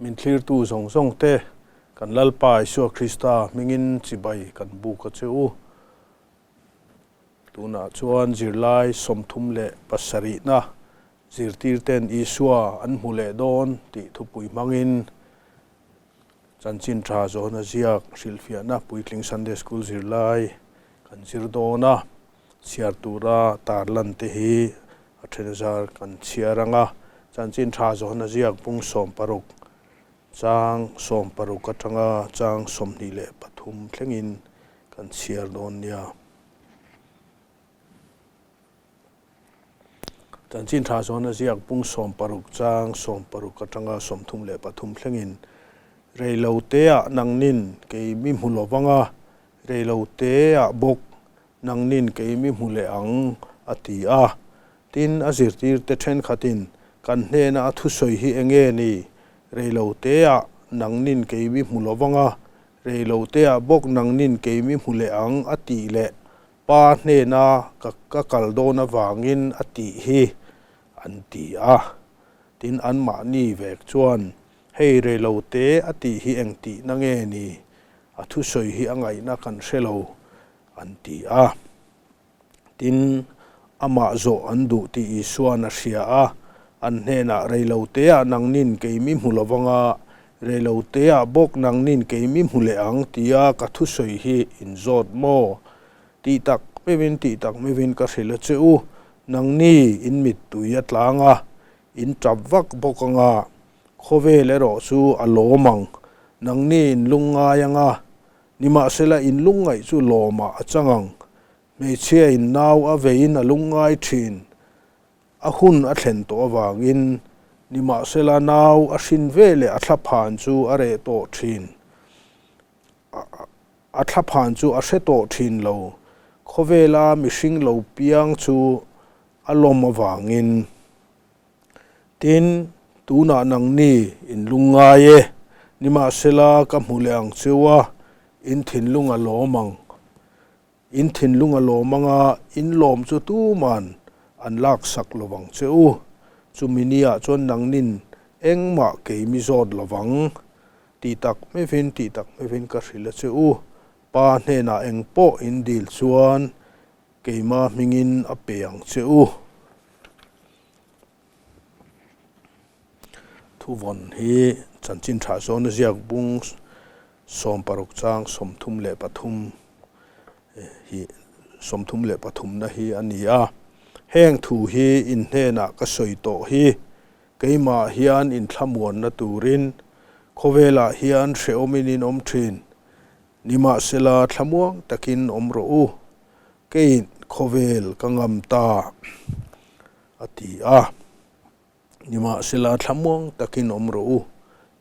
Min thlirtu zawng zawng te, kan Lalpa Isua Krista hmingin chibai kan buk a che u. Tunah chuan zirlai 37na zirtirten Isua an hmu leh dawn tih thupui hmangin Chanchin tha zawhna ziak hrilhfiahna puitling Sunday School zirlai kan zir dawn a, chhiar tura tarlan te hi a then zar kan chhiar ang a. Chanchin tha zawhna ziak bung 60 chang 60 atanga chang 23 thlengin kan chhiar dawn nia. Chanchin tha zawhna ziak bung 60 chang 60 atanga 33 thlengin, Reilo teah nangnin kei mi hmu lo vang a, reilo teah bawk nangnin kei mi hmu leh ang, a ti a. Tin, a zirtirte thenkhatin, Kan hnena a thusawi hi eng nge ni? Reilo teah nangnin kei mi hmu lo vang a, reilo teah bawk nangnin kei mi hmu leh ang, a tih leh Pa hnena ka ka kal dawn avangin a tih hi an ti a. Tin, anmahni vek chuan, Hei reilo te a tih hi eng tihna nge ni? A thusawi hi a ngaihna kan hre lo, an ti a. Tin, amah zawh an duh tih Isua'n a hria a, an hnenah, Reilo teah nangnin kei mi hmu lovanga, reilo teah bawk nangnin kei mi hmu leh ang tia ka thusawi hi in zawt maw? Tih tak meuhin, tih tak meuhin ka hrilh a che u, nangni in mittui a tlang a, in tap vak bawk anga, khawvel erawh chu a lawm ang, nangni in lungngai anga, nimahsela in lungngaih chu lawmah a chang ang, hmeichhia in nau a veiin a lungngai thin. A hun a thlen tawh avangin nimahsela nau a hrin ve leh a thlaphan chu a reh tawh thin. A thlaphan chu a hre tawh thin lo. Khawvela mihring lo piang chu a lawm avangin. Tin, tunah nangni in lungngai e, nimahsela ka hmu leh ang cheu a, in thinlung a lawm ang. In thinlung a lawm anga in lawm chu tuman an laksak lo vang che u. Chumi niah chuan nangnin engmah kei mi zawt lo vang. Tih tak mevin, tih tak mevin ka hrilh a che u. Pa hnenah eng pawh in dil chuan keima hmingin a pe ang che u. Thuvawn hi chanchin tha zawna ziak bung 60 chang 33 hi 33 na hi a ni a. Heng thu hi in hnenah ka sawi tawh hi keimah hian inthlamuanna turin khawvelah hian hrehawmin in awm thin. Nimahsela thlamuang takin awm rawh u. Kei khawvel ka ngam ta, a ti a. Nimahsela thlamuang takin awm rawh u,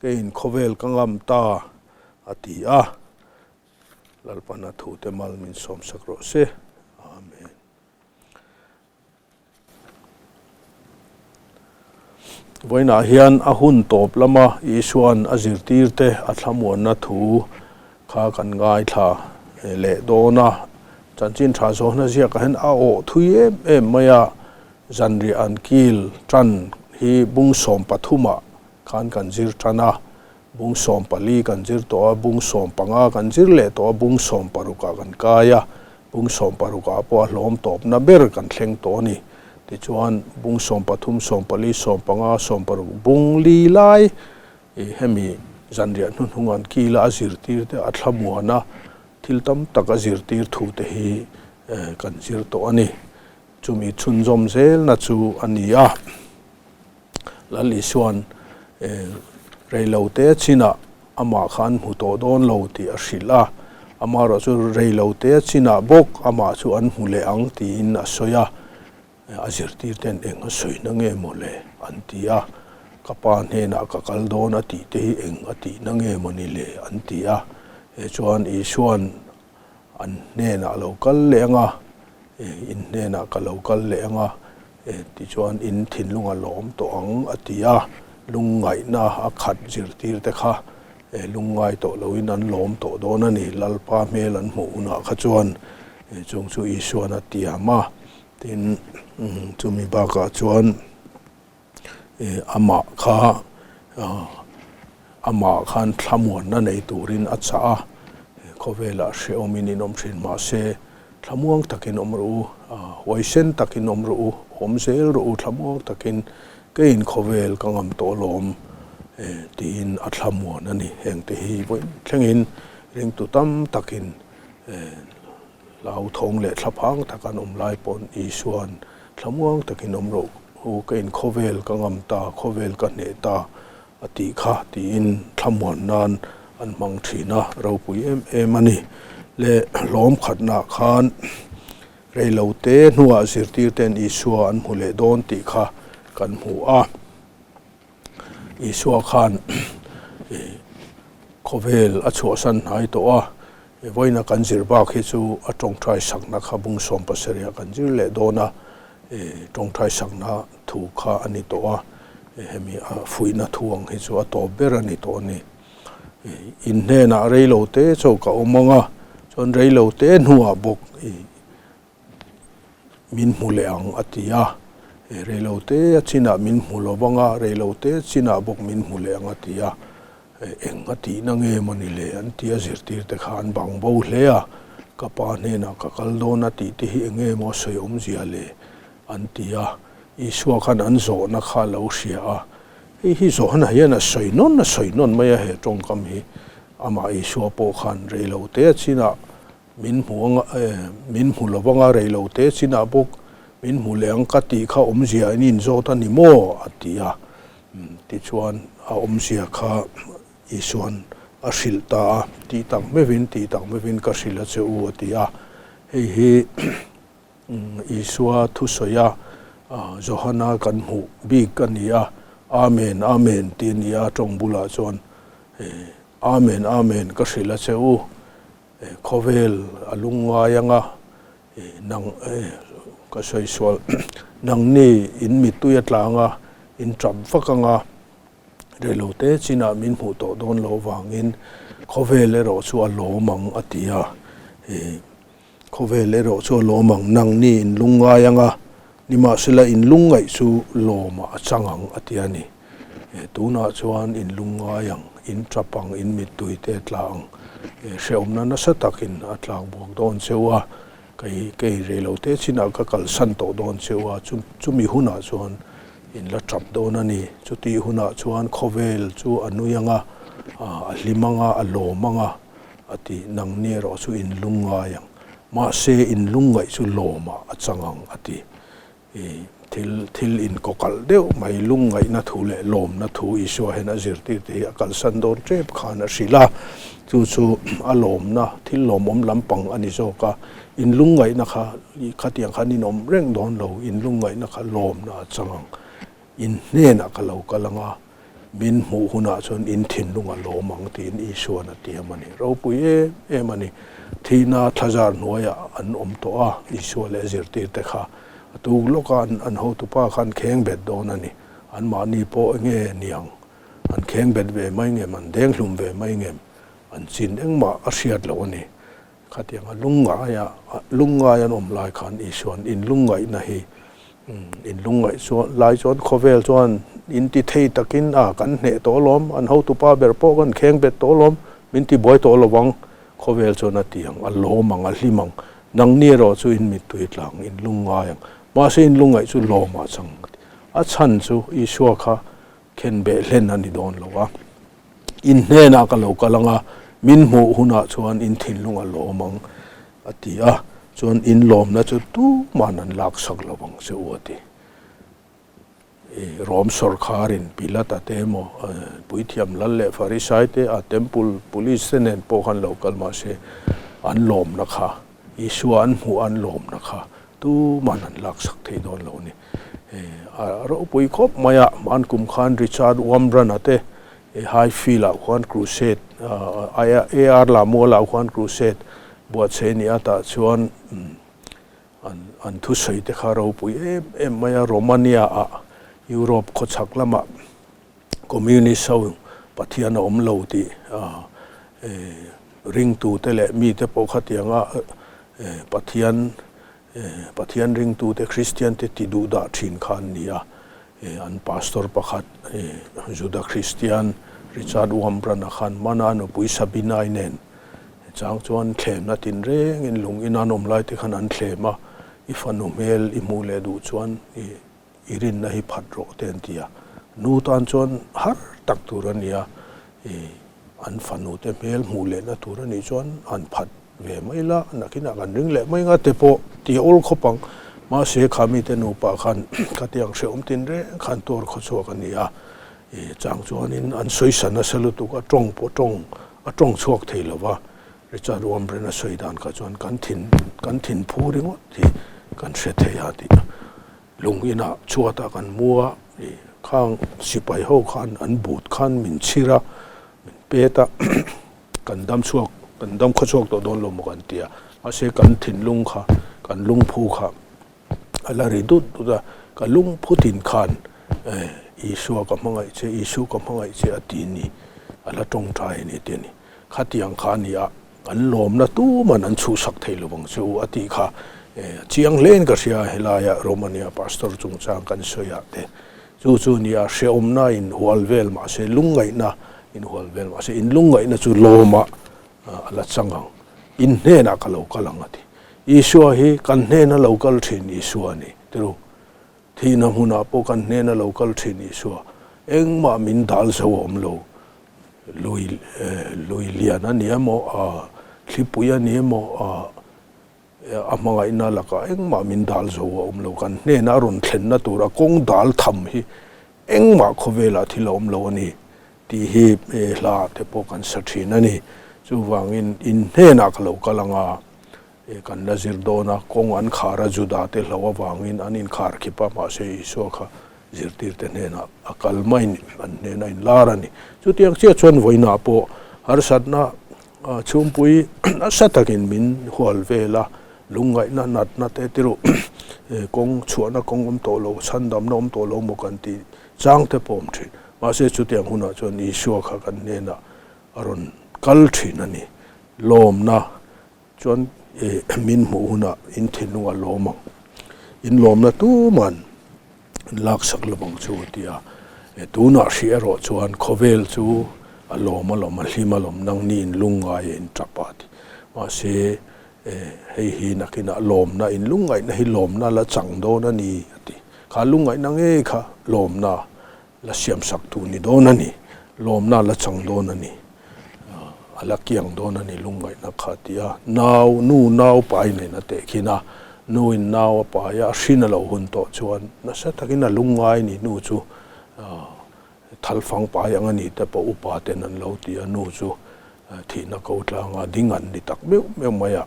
keiin khawvel ka ngam ta, a ti a. Lalpana thute mal min sawmsak rawh se. Amen. Vawiinah hian a hun tawp lama Isua'n a zirtirte a thlamuanna thu kha kan ngaithla leh dawn a. Chanchin tha zawhna ziakah hian a awh thui em em mai a, zanriah an kil tan hi bung 13ah khan kan zir tan a, bung 14 kan zir tawh a, bung 15 kan zir leh tawh a, bung 16ah kan kai a, bung 16ah pawh a hlawm tawpna ber kan thleng tawh a ni. Tichuan, bung 13, 14, 15, 16 bung li lai hemi zanriah hnuhnung an kil a, a zirtir te a thlamuan a, thil tam tak a zirtir thu te hi kan zir tawh a ni. Chumi chhunzawm zelna chu a ni a. Lal Isua'n reilote chinah amah kha an hmu tawh dawn lo tih a hrilh a, amaherawh chu reilote chinah bawk amah chu an hmu leh ang tiin a sawi a, a zirtirte'n eng a sawina nge maw le an ti a, ka pa hnenah ka kal dawn a tih te hi eng a tihna nge maw ni le an ti a, he chuan Isua'n An hnenah lo kal leh ang a, in hnenah ka lo kal leh ang a, tichuan in thinlung a lawm tawh ang, a ti a. Lungngaihna a khat zirtir te kha lungngai tawh loin an lawm tawh dawn a ni. Lalpa hmel an hmuh hunah kha chuan chung chu Isuan a tiam a. Tin, chumi bakah chuan amah kha. Amah khan thlamuanna nei turin a chah a, khawvelah hrehawmin in awm thin mahse thlamuang takin awm rawh u, huaisen takin awm rawh u, awm zel rawh u thlamuang takin keiin khawvel ka ngam tawh alawm tiin a thlamuan a ni. Hengte hi vawiin thlengin ringtu tam takin Hlauthawng leh thlaphang tak an awm lai paw'n Isua'n thlamuang takin awm rawh u, ka inkhawvel ka ngam ta, khawvel ka hneh ta a tih kha tiin thlamuan nan an hmang thin a, ropui em em a ni. Leh hlawm khatnaah khan reilote hnuah zirtirte'n Isua an hmu leh dawn tih kha kan hmu a. Isua khan khawvel a chhuahsan hnai tawh a, vawiina kan zir bak hi chu a tawngtai sakna kha bung 17 ah kan zir leh dawn a, tawngtai sakna thu kha a ni tawh a, hemi a fuihna thu ang hi chu a tawp ber a ni tawh a ni. In hnenah reilote chaw ka awm ang a, chuan reilote hnuah bawk Min hmu leh ang a ti a, reilote a chinah min hmu lo vang a, reilote chinah bawk min hmu leh ang a ti a, eng a tihna nge maw ni le an ti a, zirtirte kha an bang bo hle a, ka pa hnenah ka kal dawn a tih te hi eng nge maw a sawi awmzia le an ti a, Isua khan an zawhna kha a lo hria a, hei hi zawhna hian a sawi nawn a sawi nawn mai a he tawngkam hi, amah Isua pawh khan reilote a chinah Min hmu anga eh, min hmu lo vanga rei lo te chinah bawk min hmu leh ang ka tih kha awmzia in inzawt a ni maw? a ti a. Tichuan a awmzia kha Isua'n a hrilh ta a, tih tak meuhin, tih tak meuhin ka hrilh a che u a ti a. Hei hi Isua thusawi a, Johana kan hmuh bik a ni a, Amen, Amen tih a ni a, tawng bulah chuan Amen, Amen ka hrilh a che u. Khawvel a lungngai anga nang ka sawi sual nangni in mittui a tlang a, in tap vak anga reilote chinah min hmuh tawh dawn loh vangin khawvel erawh chu a lawm ang a ti a. Khawvel erawh chu a lawm ang nangni in lungngai anga nimahsela in lungngaih chu lawmah a chang ang a ti a ni. Tunah chuan in lungngai ang, in tap ang, in mittui te a tla ang, hrehawmna nasa takin a tlak buak dawn cheu a, kei kei reilote chinah ka kalsan tawh dawn cheu a, chumi hunah chuan in la tap dawn a ni. Chutih hunah chuan khawvel chu a nui ang a, a hlim ang a, a lawm ang a, a ti. Nangni erawh chu in lungngai ang, mahse in lungngaih chu lawmah a chang ang, a ti. I thil thil inkawkalh deuh mai lungngaihna thu leh lawmna thu Isua hian a zirtirte hi a kalsan dawn tep khan a hrilh a, chu chu a lawmna thil lawmawm lampang a ni zawk a, in lungngaihna kha khatiang khan in awm reng dawn lo, in lungngaihna kha lawmna a chang ang, in hnenah ka lo kal ang a, Min hmuh hunah chuan in thinlung a lawm ang tiin Isua'n a tiam a ni. Ropui em em a ni. Thihna thlazar hnuaiah an awm tawh a, Isua leh a zirtirte kha a tuk lawka an hotupa kha an kheng bet dawn a ni. Anmahni pawh enge niang? An kheng bet ve mai ngem? An deng hlum ve mai ngem? An chin engmah a hriat loh a ni. Khatianga lungngaia lungngai an awm lai khan Isua'n in lungngaihna hi in lungngaih chuan lai chuan khawvel chuan in ti thei takin a kan hneh tawh alawm, an hotupa ber pawh kan kheng bet tawh alawm, min ti buai tawh lovang, khawvel chuan a ti ang, a lawm ang, a hlim ang, nangni erawh chu in mittui tlang, in lungngai ang, mahse in lungngaih chu lawmah chang a ti. A chhan chu Isua kha khenbeh hlen a ni dawn lo a. In hnenah ka lo kal ang a, min hmuh hunah chuan in thinlung a lawm ang, a ti a. Chuan in lawmna chu tuman an laksak lo ang che u, a ti. I Rom sawrkharin Pilata te emaw, Puithiam Lal leh Farisai te, a Temple Police te nen pawh khan lo kal mah se, an lawmna kha, Isua an hmuh an lawmna kha tuman an laksak thei dawn lo a ni. A ropui khawp mai a, hman kum khan Richard Wurmbrand-a te Highfield ah khuan crusade AR Lamual ah khuan crusade buatsaih a ni a, tah chuan an thusawi te kha ropui em em mai a, Romania ah Europe khawchhak lamah Communist ho Pathian a awm lo tih ringtute leh mite pawh khatianga Pathian Pathian ringtute Kristian te ti duh dah thin kha an ni a, an pastor pakhat Juda Kristian Richard Wurmbrand-a khan mana nupui Sabina-i nen chang chuan thlemna tinrengin lung ina an awm lai te khan an thlem a, i fanu hmel i hmuh leh duh chuan i i rinna hi phat rawh te an ti a. Nu tan chuan har tak tur a nia, i an fanu te hmel hmuh lehna tur a nih chuan an phat ve mai la, nakinah kan ring leh mai nga te pawh ti a awl khawp ang. Mahse kha mite nupa khan khatiang hrehawm tinreng khan tuar khawchhuak a ni a, i chang chuanin an sawisa nasa lutuk a, tawng pawh tawng a tawng chhuak thei lo va, Richard Wurmbrand a sawi dan kha chuan kan thin kan thin phu ringawt hi kan hre thei a tih a, lung inah chhuatah kan mu a, i khang sipai ho khan an but khan min chhir a, min pet a, kan dam chhuak kan dam khawchhuak tawh dawn lo maw kan ti a, mahse kan thinlung kha kan lungphu kha A la ri dut dut a, ka lung phutin khan Isua ka hmangaih che, Isu ka hmangaih che a ti ni, a la tawngtai a ni ti a ni. Khatiang kha a ni a, an lawmna tuman an chhuhsak thei lo vang che u a tih kha a chiang hlein ka hria helaia Romania pastor chungchang kan sawi ah te. Chu chu a ni a, hrehawmna in hual vel mahse lungngaihna in hual vel mahse in lungngaihna chu lawmah a la chang ang, in hnenah ka lo kal ang a ti. Isua hi kan hnena lo kal thin Isua a ni. Tiru, thihna hmunah pawh kan hnena lo kal thin Isua, engmah min dal zo a awm lo. Lui, lui lian a ni emaw, thlipui a ni emaw, a hmangaihna lakah engmah min dal zo a awm lo. Kan hnena a rawn thlenna tura kawng dal tham hi engmah khawvelah thil a awm lo a ni tih hi hla te pawh kan sa thin a ni. Chuvangin in hnenah ka lo kal ang a, kan la zir dawn a, kawng an khar a, Juda te hlo avangin an inkhar khip a, mahse Isua kha zirtirte hnenah a kal mai an hnena inlar a ni. Chutiang chiah chuan vawiinah pawh harsatna chhungpui nasa takin min hual vel a, lungngaihna natna te tiruh kawng chhuahna kawng awm tawh lo, chhandamna awm tawh lo maw kan tih chang te pawh awm thin. Mahse chutiang hunah chuan Isua kha kan hnenah a rawn kal thin a ni. Lawmna chuan min hmuh hunah in thinlung a lawm ang. In lawmna tuman an laksak lo vang chu a ti a. Tunah hrih erawh chuan khawvel chu a lawm alawm, a hlim alawm, nangni in lungngai a in tap a ti. Mahse hei hi nakinah lawmna, in lungngaihna hi lawmna la chang dawn a ni a ti. Kha lungngaihna ngei kha lawmna la siamsak tu ni dawn a ni, lawmna la chang dawn a ni, a la kiang dawn a ni lungngaihna kha ti a, nau, nu nau pai nen a teh khin a, nu in nau a pai a, a hrin a lo hun tawh chuan nasa takin a lungngai ni, nu chu thalfang pai ang a ni te pawh upa ten an lo ti a, nu chu thihna ko tlanga ding an ni tak meuh meuh mai a.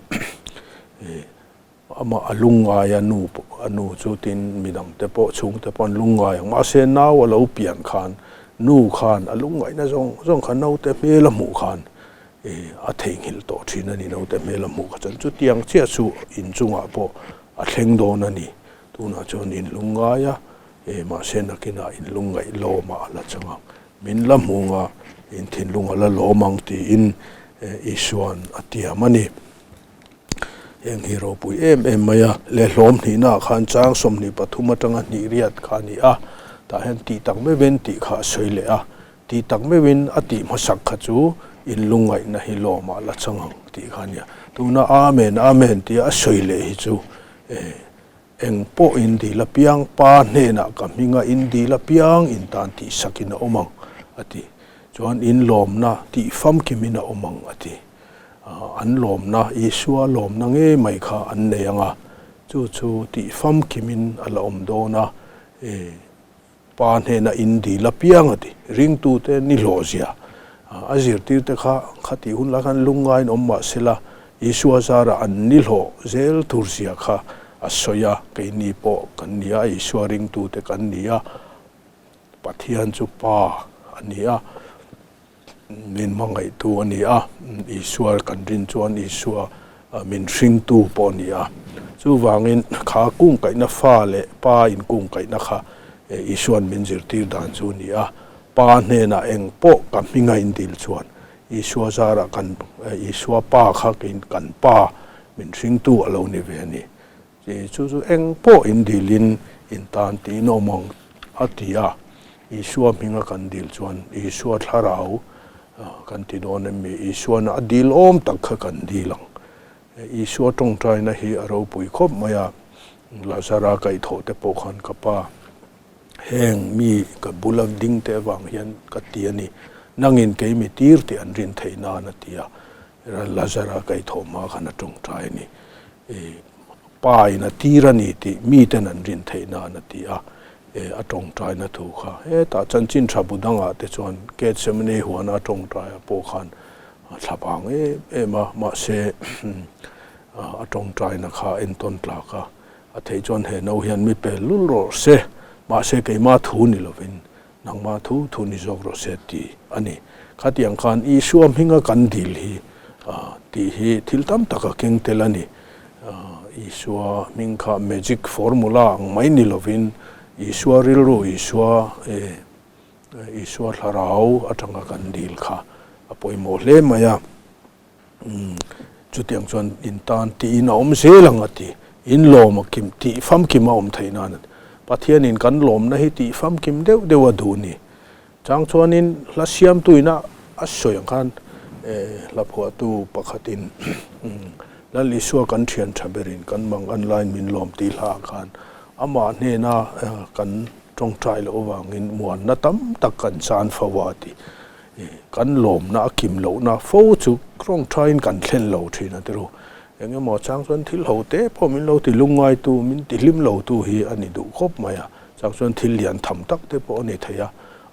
Amah a lungngai a, nu pawh a nu chu tin midangte pawh chhungte pawh an lungngai ang. Mahse nau a lo pian khan nu khan a lungngaihna zawng zawng kha naute hmel a hmuh khan ih a theihnghilh tawh thin a ni, naute hmel a hmuh kha chuan chutiang chiah chu inchungah pawh a thleng dawn a ni. Tunah chuan in lungngai a, ih mahse nakinah in lungngaih lawmah a la chang ang. Min la hmu nga in thinlung a la lawm ang tiin Isua'n a tiam a ni. Heng hi ropui em em mai a, leh hlawm hnihnaah khan chang 23 atanga hnih riat kha a ni a, tah hian tih tak meuhin tih kha a sawi leh a, tih tak meuhin a tih hmasak kha chu in lungngaihna hi lawmah la chang ang tih kha a nia. Tuna Amen, Amen tia a sawi leh hi chu eng pawh in dil apiang, Pa hnenah ka hminga in dil apiang in tan tihsakin a awm ang a ti. Chuan in lawmna tih famkimin a awm ang a ti. An lawmna, Isua lawmna ngei mai kha an nei ang a, chu chu tih famkimin a la awm dawn a, Pa hnena in dil apiang a ti. Ringtute ni hlawhzia a zirtirte kha khatih hun lai khan lungngaiin awm mah sela, Isua zarah an ni hlawh zel turzia kha a sawi a, keini pawh kan ni a, Isua ringtute kan ni a, Pathian chu Pa a ni a. Min hmangaihtu a ni a, Isua kan rin chuan Isua min hringtu pawh a ni a. Chuvangin kha kungkaihna fa leh pa inkungkaihna kha Isua'n min zirtir dan chu a ni a. Pa hnenah eng pawh ka hminga indil chuan Isua zarah kan Isua pa kha keiin kan pa min hringtu a lo ni ve a ni. Chu chu eng pawh indilin intan tiin awm ang a ti a. Isua hminga kan dil chuan Isua thlarau kan ti dawn em mi? Isuana a dil awm tak kha kan dil ang. Isua tawngtaina hi a ropui khawp mai a, Lazara kaihthawh te pawh khan ka pa heng mi ka bula ding te avang hian ka ti a ni, nangin kei mi tir tih an rin theih nan a ti a, Lazara kaihthawh hma khan a tawngtai a ni. Pa in a tir a ni tih miten an rin theih nan a ti a, a tawngtaina thu kha. Hetah chanchin tha bu dangah te chuan Gethsemane huana a tawngtaia pawh khan a thla vang em em a, mahse a tawngtaina kha a entawn tlak a, a theih chuan he no hian mi pel lul rawh se, mahse keimah thu ni lovin nangmah thu thu ni zawk rawh se ti a ni. Khatiang khan Isua hminga kan dil hi tih hi thil tam tak a keng tel a ni. Isua hming kha magic formula ang mai ni lovin Isua rilru, Isua Isua thlarau atanga kan dil kha a pawimawh hle mai a. Chutiang chuan in tan tiin a awm zel ang a ti. In lawm a kim, tih famkim a awm theih nan a ti. Pathianin kan lawmna hi tih famkim deuh deuh a duh ni. Chang chuanin hla siamtuina a sawi ang khan hla phuahtu pakhatin Lal Isua kan thian tha berin kan mang an laiin min lawm tih hla ah khan amah hnena kan tawngtai loh avangin muanna tam tak kan chan fo a ti. Kan lawmna a kim lohna fo chu tawngtaiin kan thlen lo thin a ti ru. Eng emaw chang chuan thil ho te pawh min lo ti lungngaitu, min ti hlim lotu hi a ni duh khawp mai a. Chang chuan thil lian tham tak te pawh a ni thei a,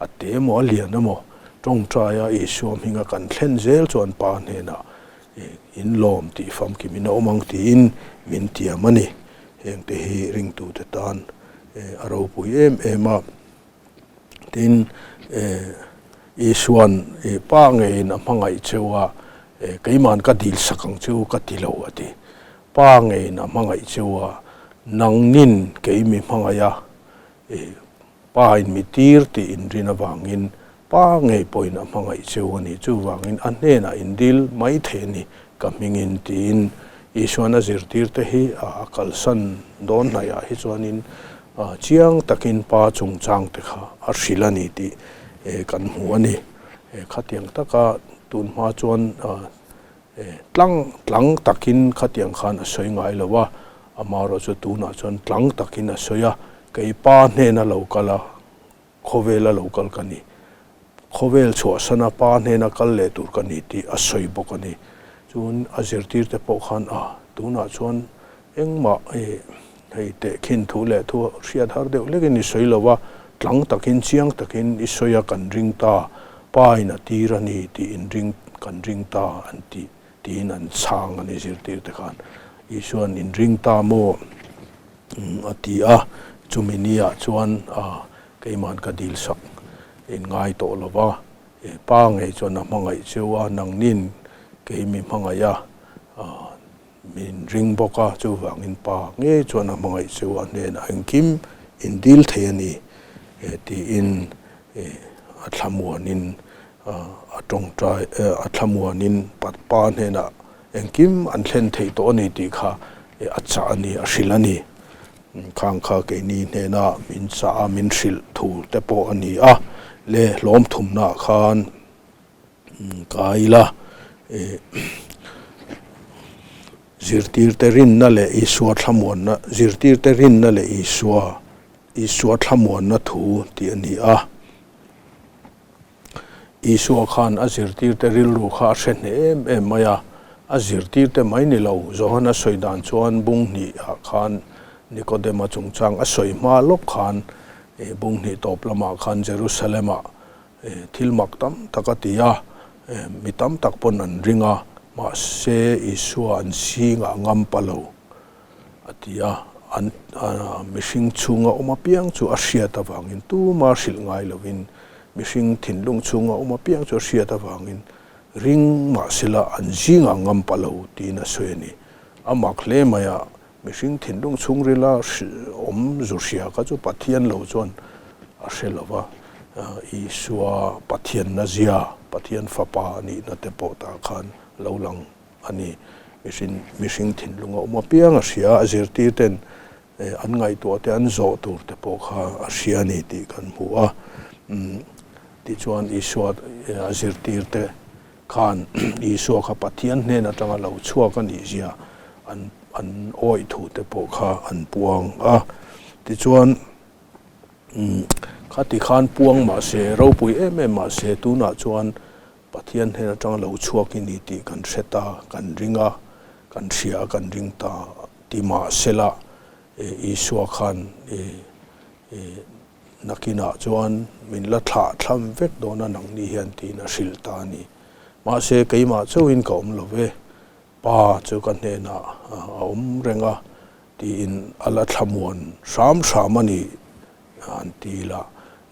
a te emaw a lian emaw tawngtaia Isua hminga kan thlen zel chuan Pa hnenah in lawm tih famkim in a awm ang tiin min tiam a ni. Heng te hi ringtute tan a ropui em em a. Tin, Isua'n Pa ngeiin a hmangaih cheu a, keima'n ka dil sak ang cheu ka ti lo a ti. Pa ngeiin a hmangaih cheu a, nangnin kei mi hmangaih a, Pa in mi tir tih in rin avangin Pa ngei pawhin a hmangaih cheu a ni. Chuvangin a hnenah in dil mai thei a ni, ka hmingin tiin Isuan a zirtirte hi a kalsan dawn hnaihah hi chuanin chiang takin Pa chungchangte kha a hrilh a ni tih kan hmu a ni. Khatiang taka tun hma chuan Tlang tlang takin khatiang khan a sawi ngai lo a, amaherawhchu tunah chuan tlang takin a sawi a, kei pa hnena lo kal a, khawvela lo kal ka ni, khawvel chhuahsana pa hnena kal leh tur ka ni tih a sawi bawk a ni. Chuan a zirtirte pawh khan a, tunah chuan engmah hei tehkhin thu leh thu hriat har deuh hlekin i sawi lo a, tlang takin chiang takin i sawi a kan ring ta, pa in a tir a ni tih in ring kan ring ta an tih tiin an chhang a ni zirtir te khan Isua'n in ring ta maw a ti a, chumi ni ah chuan keima'n ka dil sak in ngai tawh lo va, pa ngei chuan a hmangaih cheu a, nangnin kei mi hmangaih a. Min ring bawk a, chuvangin Pa ngei chuan a hmangaih chu a hnenah engkim in dil thei a ni tiin a thlamuanin a tawngtai a thlamuanin Pa hnenah engkim an thlen theih tawh a ni tih kha a chah a ni, a hrilh a ni. Khang kha keini hnena min chah a, min hrilh thu te pawh a ni a, le hlawm thumnaah khan Ka ila zirtirte rinna leh Isua thlamuanna zirtirte rinna leh Isua Isua thlamuanna thu tih a ni a. Isua khan a zirtirte rilru kha a hre hneh em em mai a, a zirtirte mai ni lo, Johana sawi dan chuan bung hnihah khan Nikodema chungchang a sawi hma lawk khan bung hnih tawp lamah khan Jerusalem-ah Thil mak tam tak a ti a, mi tam tak pawn an ring a, mahse Isua an zingah ngam pa lo a ti a, an mihring chhunga awm apiang chu a hriat avangin tuma hrilh ngai lovin mihring thinlung chhunga awm apiang chu a hriat avangin ring mahsela an zingah ngam pa lo tiin a sawi a ni. A mak hle mai a, mihring thinlung chhungrila awm zu hria kha chu Pathian lo chuan a hre lo va, Isua Pathianna zia, Pathian Fapa a nihna te pawh tah khan a lo lang a ni. Mihring mihring thinlung a awm apiang a hria, a zirtir ten an ngaihtuah te an zawh tur te pawh kha a hria a ni tih kan hmu a. Tichuan Isua a zirtirte khan Isua kha Pathian hnen atanga lo chhuak a nih zia an an awih thu te pawh kha an puang a. Tichuan khati khan puang mah se, ropui em em mah se, tunah chuan Pathian hnen atanga lo chhuak i ni tih kan hre ta, kan ring a, kan hria a, kan ring ta ti mah sela Isua khan Nakinah chuan min la thlah thlam vek dawn a nangni hian tiin a hrilh ta a ni. Mahse keimah chauhin ka awm lo ve, Pa chu ka hnenah a awm reng a tiin a la thlamuan hram hram a ni an ti la.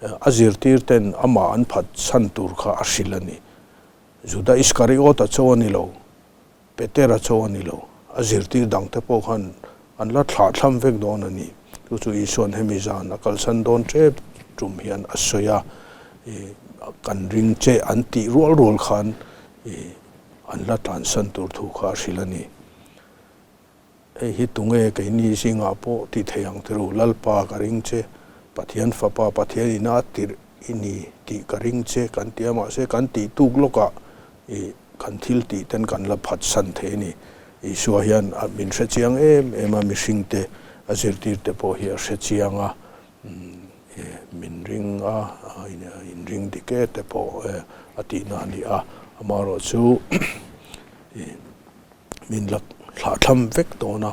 A zirtir ten amah an phat chhan tur kha a hrilh a ni. Juda Iskariota chauh a ni lo. Petera chaw a ni lo, a zirtir dangte pawh khan an la thlah thlam vek dawn a ni. Chu chu Isua'n hemi zan a kalsan dawn tep tum hian a sawi a, kan ring che an tih rual rual khan an la tlansan tur thu kha a hrilh a ni. Hei hi tunge keini zingah pawh ti thei ang tiru, Lalpa ka ring che, Pathian Fapa Pathian ina tirh i ni tih ka ring che kan ti a, mahse kan tih tuk lawkah i kan thil tih ten kan la phatsan thei a ni. Isua hian a min hre chiang em em a, mihringte a zirtirte pawh hi a hre chiang a, min ring a, in ring dik e te pawh a tihna a ni a, amaherawhchu i min la thlahthlam vek dawn a,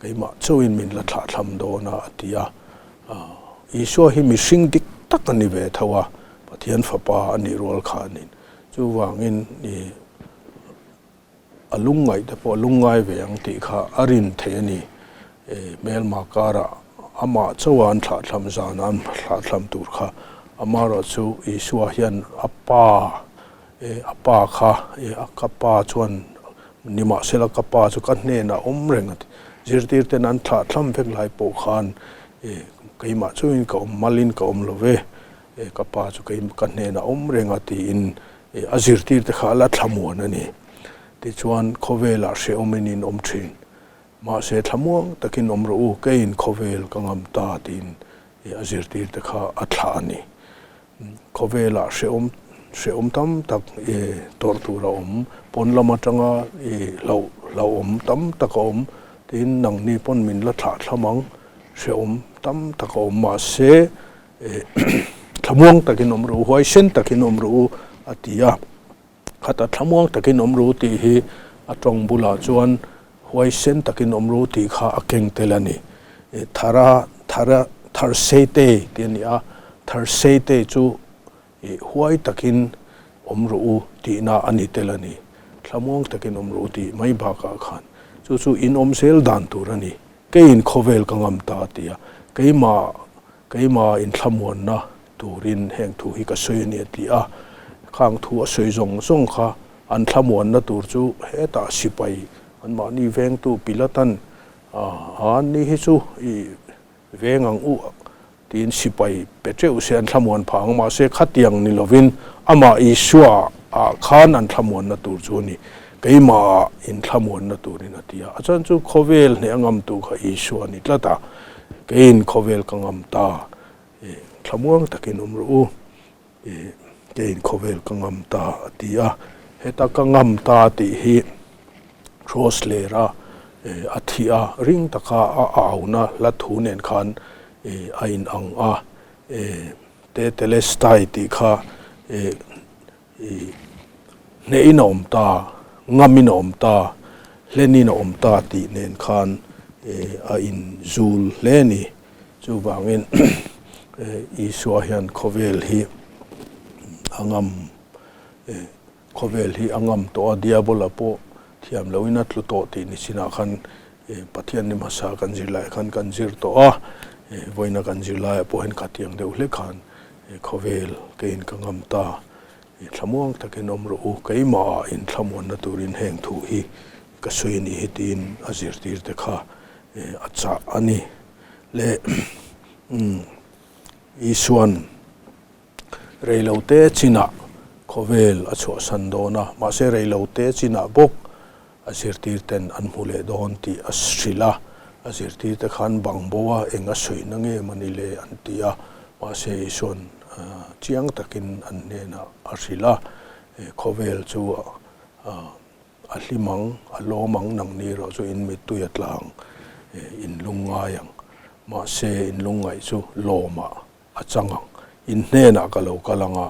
keimah chauhin min la thlahthlam dawn a, a ti a. Isua hi mihring dik tak a ni ve tho a, Pathian Fapa a nih rual khanin. Chuvangin i a lungngaih te pawh a lungngai ve ang tih kha a rin theih a ni. Hmelma karah amah chauha an thlahthlam zana an thlahthlam tur kha amaherawhchu Isua hian a Pa E, a pa kha, e, a ka pa chuan, nimahsela ka pa chu ka hnenah awm reng a ti. Zirtirten an thlah thlam vek lai pawh khan, e, keimah chungin ka awm malin ka awm lo ve, e, ka pa chu kei ka hnenah awm reng a tiin, e, a zirtirte kha a la thlamuan a ni. Tichuan, khawvelah hrehawmin in awm thin. Mahse, thlamuang takin awm rawh u, keiin khawvel ka ngam ta tiin, e, a zirtirte kha a thlah a ni. Khawvelah hrehawm hrehawm tam tak i tawrh tur a awm, pawn lam atanga i hlauh hlauhawm tam tak a awm, tin nangni pawn min la thlah thlam ang, hrehawm tam tak a awm mahse thlamuang takin awm rawh u, huaisen takin awm rawh u a ti a. Khata thlamuang takin awm ru tih hi a tawng bulah chuan huaisen takin awm ru tih kha a keng tel a ni. Thara, thara, Tharseitei tih a ni a, Tharseitei chu huai takin awm rawh u tihna a ni tel a ni. Thlamuang takin awm rawh u tih mai bakah khan chu chu in awm zel dan tur a ni. Keiin khawvel ka ngam ta a ti a, keimah, keimah inthlamuanna turin heng thu hi ka sawi a ni a ti a. Khang thu a sawi zawng zawng kha an thlamuanna tur chu hetah sipai anmahni vengtu Pilatan a ni hi chu i veng ang u tiin sipai pe teuh se an thlamuan phah ang mahse khatiang ni lovin amah Isua ah khan an thlamuanna tur chu a ni keimah ah inthlamuanna turin a ti a. A chuan chu khawvel hneh a ngamtu kha Isua a ni tlat a, keiin khawvel ka ngam ta. Thlamuang takin awm rawh u, keiin khawvel ka ngam ta a ti a. Heta ka ngam ta tih hi Cross lera a thih a, ring taka a auna hla thu nen khan a inang a. Tetelestai tih kha Hnehin a awm ta, ngamin a awm ta, hlenin a awm ta tih nen khan a inzul hle a ni. Chuvangin Isua hian khawvel hi a ngam, khawvel hi a ngam tawh a, Diabola pawh thiam lohin a tlu tawh tih ni chinah khan Pathian ni hmasa kan zirlaiah khan kan zir tawh a, vawiina kan zirlaiah pawh hian khatiang deuh hlek khan Khawvel keiin ka ngam ta, i thlamuang takin awm rawh u, keimahah in thlamuanna turin heng thu hi ka sawi a nih hi tiin a zirtirte kha a chah a ni. Le Isua'n reilote chinah khawvel a chhuahsan dawn a, mahse reilote chinah bawk A zirtirten an hmu leh dawn tih a hrilh a, a zirtirte khan bang bo a, eng a sawi na nge mawni le an ti a, mahse Isua'n chiang takin an hnenah a hrilh a, khawvel chu a hlim ang, a lawm ang, nangni erawh chu in mittui a tla ang, in lungngai ang. Mahse, in lungngaih chu lawmah a chang ang. In hnenah ka lo kal ang a,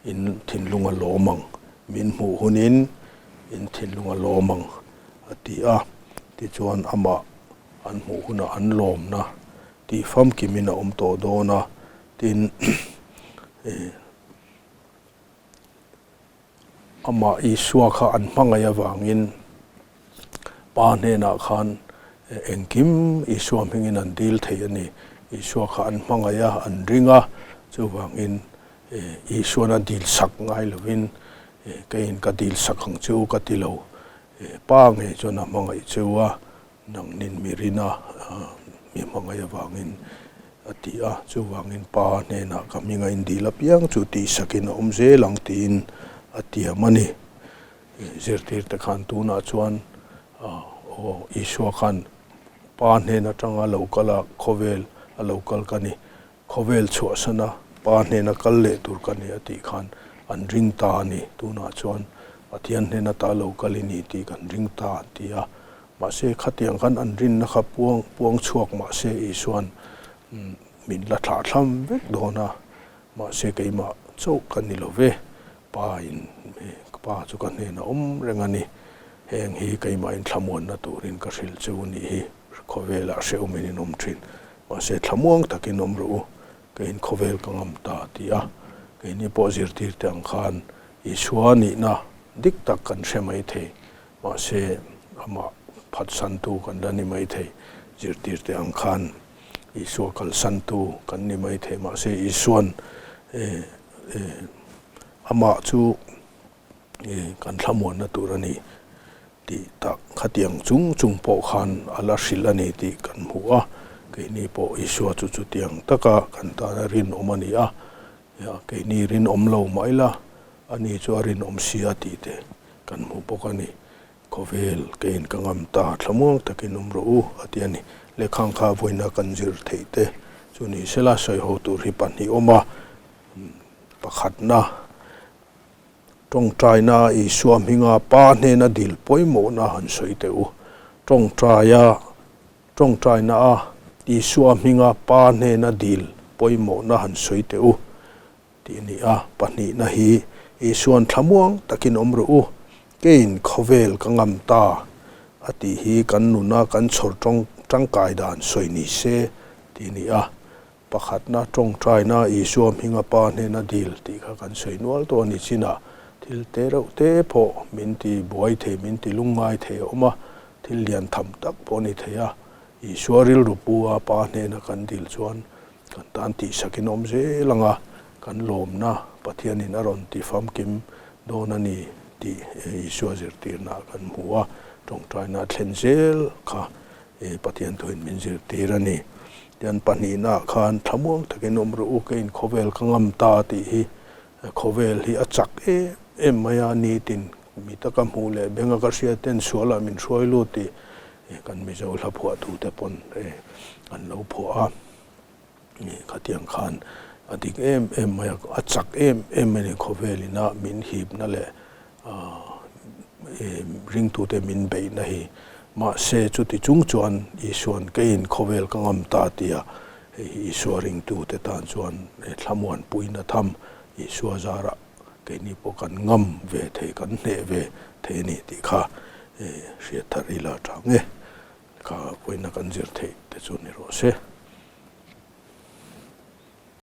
in thinlung a lawm ang. Min hmuh hunin in thinlung a lawm ang, a ti a. Tichuan, amah an hmuh hunah an lawmna tih famkimin a awm tawh dawn a, tin, amah Isua kha an hmangaih avangin Pa hnenah khan engkim Isua hmingin an dil thei a ni. Isua kha an hmangaih a, an ring a, chuvangin Isuan a dil sak ngai lovin keiin ka dil sak ang che u ka ti lo. Pa ngei chuan a hmangaih che u a, Nangnin mi rina mi hmangaih avangin a ti a, chuvangin Pa hnenah ka hming a indil apiang chu tihsakin a awm zel ang tiin a tiam a ni. Zirtirte khan tunah chuan aw Isua khan Pa hnen atanga lo kal a, khawvel a lo kal ka ni. Khawvel chhuahsana Pa hnena kal leh tur ka ni a tih khan an ring ta a ni. Tunah chuan Pathian hnena ta lo kal i ni tih kan ring ta an ti a. Mahse khatiang khan an rinna kha puang puang chhuak mahse Isua'n min la thlah thlam vek dawn a. Mahse keimah chauh ka ni lo ve, Pa in Pa chu ka hnenah awm reng a ni. Heng hi keimah in thlamuanna turin ka hrilh che u nih hi. Khawvelah hrehawmin in awm thin. Mahse thlamuang takin awm rawh u, keiin khawvel ka ngam ta a ti a. Keini pawh zirtirte ang khan Isua nihna dik tak kan hre mai thei. Mahse amah phatsantu kan la ni mai thei. Zirtirte ang khan Isua kalsantu kan ni mai thei. Mahse Isuan amah chu kan thlamuanna tur a ni tih tak khatiang chung chung pawh khan a la hrilh a ni tih kan hmu a, keini pawh Isua chu chutiang taka kan tana rinawm a ni a, keini rinawm lo mah ila ani chu a rinawm si a tih te kan hmu bawk a ni. Khawvel keiin ka ngam ta thlamuang takin awm rawh u a ti a ni. Lehkhang kha vawiina kan zir theih te chu ni sela sawiho tur hi pahnih awm a, pakhatna, Tawngtaina Isua hminga Pa hnena dil pawimawhna han sawi teh u. Tawngtaia Tawngtaina a Isua hminga Pa hnena dil pawimawhna han sawi teh u tih a ni a. Pahnihna hi Isua'n thlamuang takin awm rawh u, keiin khawvel ka ngam ta a tih hi kan nuna kan chhawr tawng tangkai dan sawi ni se tih a ni a. Pakhatna tawngtaina Isua hminga Pa hnena dil tih kha kan sawi nual tawh a ni chinah thil te reuh te pawh min ti buai thei, min ti lungngai thei a awm a, thil lian tham tak pawh a ni thei a. Isua rilru pu a Pa hnena kan dil chuan kan tan tihsakin awm zel ang a, kan lawmna Pathianin a rawn ti famkim dawn a ni tih Isua zirtirna kan hmu a, tawngtaina a thlen zel kha Pathian thuin min zirtir a ni. Tian pahnihnaah khan thlamuang takin awm rawh u, keiin khawvel ka ngam ta tih hi khawvel hi a chak em em mai a, nitin mi taka hmuh leh benga ka hriat ten sualah min hruai lut tih kan Mizo hla phuahtute pawn an lo phuah a, khatiang khan a dik em em mai a, a chak em em mai a ni khawvel ina min hipna leh ringtute min beihna hi. Mahse, chuti chung chuan Isua'n keiin khawvel ka ngam ta tia hei hi Isua ringtute tan chuan thlamuan puina tham Isua zarah keini pawh kan ngam ve thei, kan hneh ve thei a ni tih kha hriat thar ila tha nge kha vawiina kan zir theih te chu ni rawh se.